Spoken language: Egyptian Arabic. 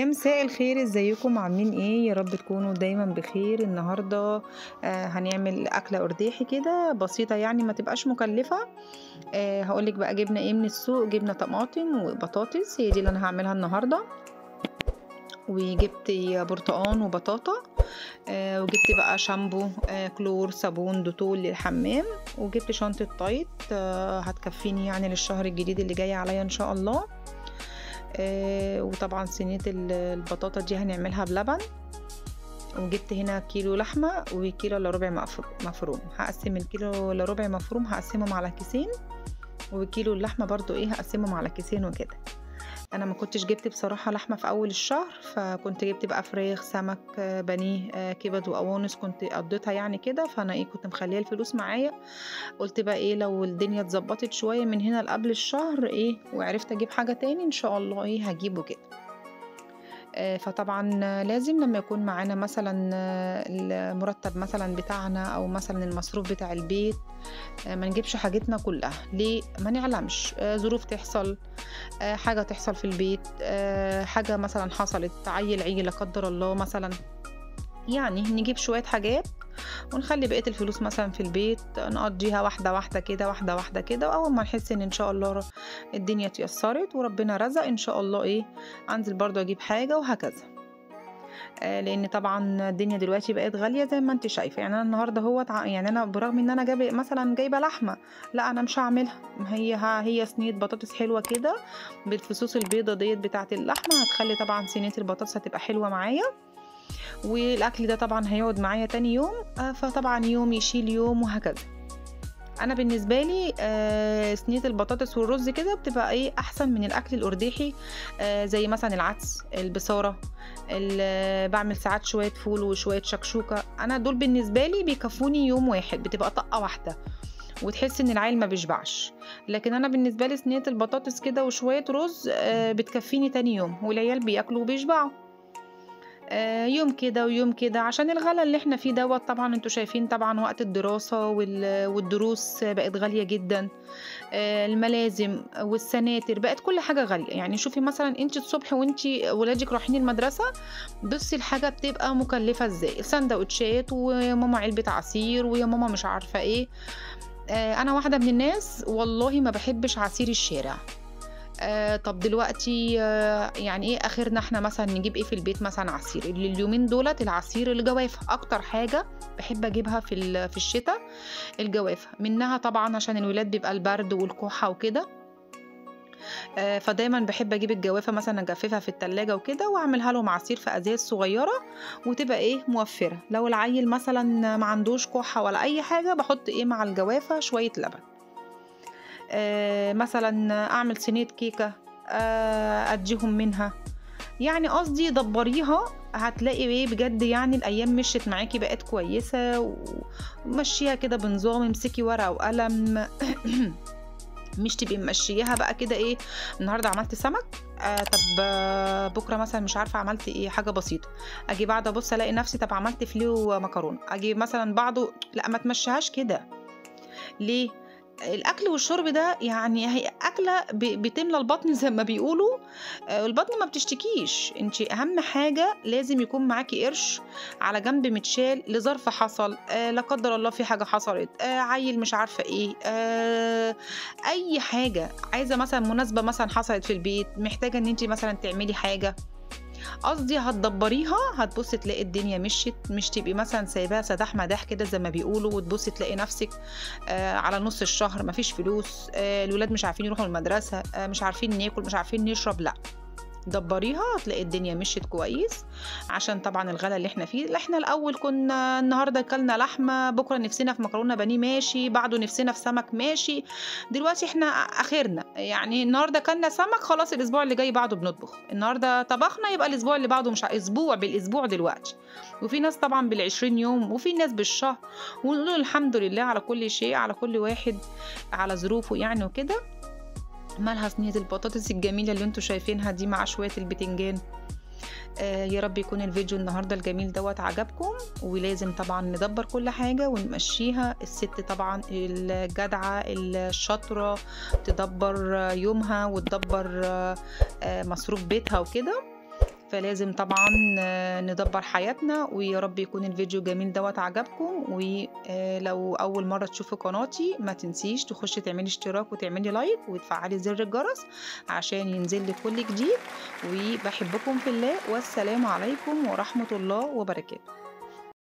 يا مساء الخير، ازيكم؟ عاملين ايه؟ يا رب تكونوا دايما بخير. النهارده هنعمل اكله قرداحي كده بسيطة، يعني ما تبقاش مكلفة. هقولك بقى جبنا ايه من السوق. جبنا طماطم وبطاطس، هي دي اللي انا هعملها النهارده، وجبت برتقان وبطاطا، وجبت بقى شامبو، كلور، صابون، ديتول للحمام، وجبت شنطه Tide هتكفيني يعني للشهر الجديد اللي جاي عليا ان شاء الله. وطبعا صينية البطاطا دي هنعملها بلبن. وجبت هنا كيلو لحمه وكيلو الا ربع مفروم. هقسم الكيلو الا ربع مفروم هقسمهم على كيسين، وكيلو اللحمة برضو ايه هقسمهم على كيسين وكده. انا ما كنتش جبت بصراحة لحمه في اول الشهر، فكنت جبت بقى فراخ، سمك، بانيه، كبد وقوانص، كنت قضيتها يعني كده. فانا ايه كنت مخليه الفلوس معايا، قلت بقى ايه لو الدنيا اتظبطت شوية من هنا لقبل الشهر ايه وعرفت اجيب حاجة تاني ان شاء الله ايه هجيبه كده. فطبعا لازم لما يكون معانا مثلا المرتب مثلا بتاعنا او مثلا المصروف بتاع البيت، ما نجيبش حاجتنا كلها. ليه؟ ما نعلمش ظروف تحصل، حاجة تحصل في البيت، حاجة مثلا حصلت، عيل عيل لا قدر الله مثلا، يعني نجيب شوية حاجات ونخلي بقية الفلوس مثلا في البيت، نقضيها واحدة واحدة كده، واحدة واحدة كده، وأول ما نحس إن شاء الله الدنيا اتيسرت وربنا رزق إن شاء الله إيه أنزل برضو أجيب حاجة وهكذا. لأن طبعا الدنيا دلوقتي بقت غالية زي ما انت شايفة. يعني أنا النهاردة هو يعني أنا برغم إن أنا جايبة مثلا جايبة لحمة، لا أنا مش هعملها، هي صينية بطاطس حلوة كده بالفصوص البيضة ديت بتاعة اللحمة، هتخلي طبعا صينية البطاطس هتبقى حلوة معايا، والاكل ده طبعا هيقعد معايا تاني يوم، فطبعا يوم يشيل يوم وهكذا. انا بالنسبة لي صينية البطاطس والرز كده بتبقى ايه احسن من الاكل القرداحي، زي مثلا العدس، البصاره، بعمل ساعات شوية فول وشوية شكشوكه. انا دول بالنسبة لي بيكفوني يوم واحد، بتبقى طقه واحدة وتحس ان العيل ما بيشبعش. لكن انا بالنسبة لي صينية البطاطس كده وشوية رز بتكفيني تاني يوم، والعيال بياكلوا وبيشبعوا. يوم كده ويوم كده عشان الغلا اللي احنا فيه دوت. طبعا انتوا شايفين طبعا وقت الدراسة والدروس بقت غالية جدا، الملازم والسناتر بقت كل حاجة غالية. يعني شوفي مثلا انت الصبح وانت ولادك رايحين المدرسة، بصي الحاجة بتبقى مكلفة ازاي، سندوتشات وماما علبة عصير ويا ماما مش عارفة ايه. انا واحدة من الناس والله ما بحبش عصير الشارع. طب دلوقتي يعني ايه اخرنا احنا مثلا نجيب ايه في البيت؟ مثلا عصير اليومين دولت، العصير الجوافه اكتر حاجة بحب اجيبها في الشتاء، الجوافه منها طبعا عشان الولاد بيبقى البرد والكحه وكده، فدايما بحب اجيب الجوافه مثلا اجففها في التلاجة وكده، واعملها لهم عصير في ازاز صغيرة وتبقى ايه موفره. لو العيل مثلا ما عندوش كحه ولا اي حاجة بحط ايه مع الجوافه شوية لبن. مثلا اعمل صينية كيكة، اديهم منها، يعني قصدي دبريها، هتلاقي ايه بجد يعني الايام مشيت معاكي بقت كويسة. ومشيها كده بنظام، امسكي ورقة وقلم مش تبقي ممشيها بقى كده ايه النهارده عملت سمك، طب بكره مثلا مش عارفه عملت ايه، حاجة بسيطة، اجي بعد ابص الاقي نفسي طب عملت فليه ومكرونه، اجي مثلا بعده، لا ما تمشيهاش كده. ليه؟ الاكل والشرب ده يعني هي اكله بتملى البطن زي ما بيقولوا، البطن ما بتشتكيش. انت اهم حاجة لازم يكون معاكي قرش على جنب متشال لظرف حصل، لا قدر الله في حاجة حصلت، عيل مش عارفه ايه، اي حاجة عايزه مثلا مناسبة مثلا حصلت في البيت، محتاجه ان انت مثلا تعملي حاجة، قصدي هتدبريها، هتبصي تلاقي الدنيا مشيت. مش تبقي مثلا سايباها سداح مداح كده زي ما بيقولوا، وتبصي تلاقي نفسك على نص الشهر مفيش فلوس، الولاد مش عارفين يروحوا المدرسة، مش عارفين ناكل، مش عارفين نشرب. لا دبريها هتلاقي الدنيا مشيت كويس. عشان طبعا الغلا اللي احنا فيه، احنا الاول كنا النهارده اكلنا لحمه، بكره نفسنا في مكرونه بانيه ماشي، بعده نفسنا في سمك ماشي. دلوقتي احنا اخرنا يعني النهارده اكلنا سمك خلاص الاسبوع اللي جاي بعده بنطبخ، النهارده طبخنا يبقى الاسبوع اللي بعده، مش اسبوع بالاسبوع دلوقتي. وفي ناس طبعا بال20 يوم، وفي ناس بالشهر، ونقول الحمد لله على كل شيء، على كل واحد على ظروفه يعني وكده. مالها صينية البطاطس الجميلة اللي انتوا شايفينها دي مع شوية البتنجان. يا رب يكون الفيديو النهاردة الجميل دوت عجبكم. ولازم طبعا ندبر كل حاجة ونمشيها. الست طبعا الجدعة الشاطرة تدبر يومها وتدبر مصروف بيتها وكده. فلازم طبعا ندبر حياتنا. ويا رب يكون الفيديو الجميل دوت عجبكم. ولو اول مرة تشوفوا قناتي ما تنسيش تخشي تعملي اشتراك وتعملي لايك وتفعلي زر الجرس عشان ينزل لك كل جديد. وبحبكم في الله، والسلام عليكم ورحمة الله وبركاته.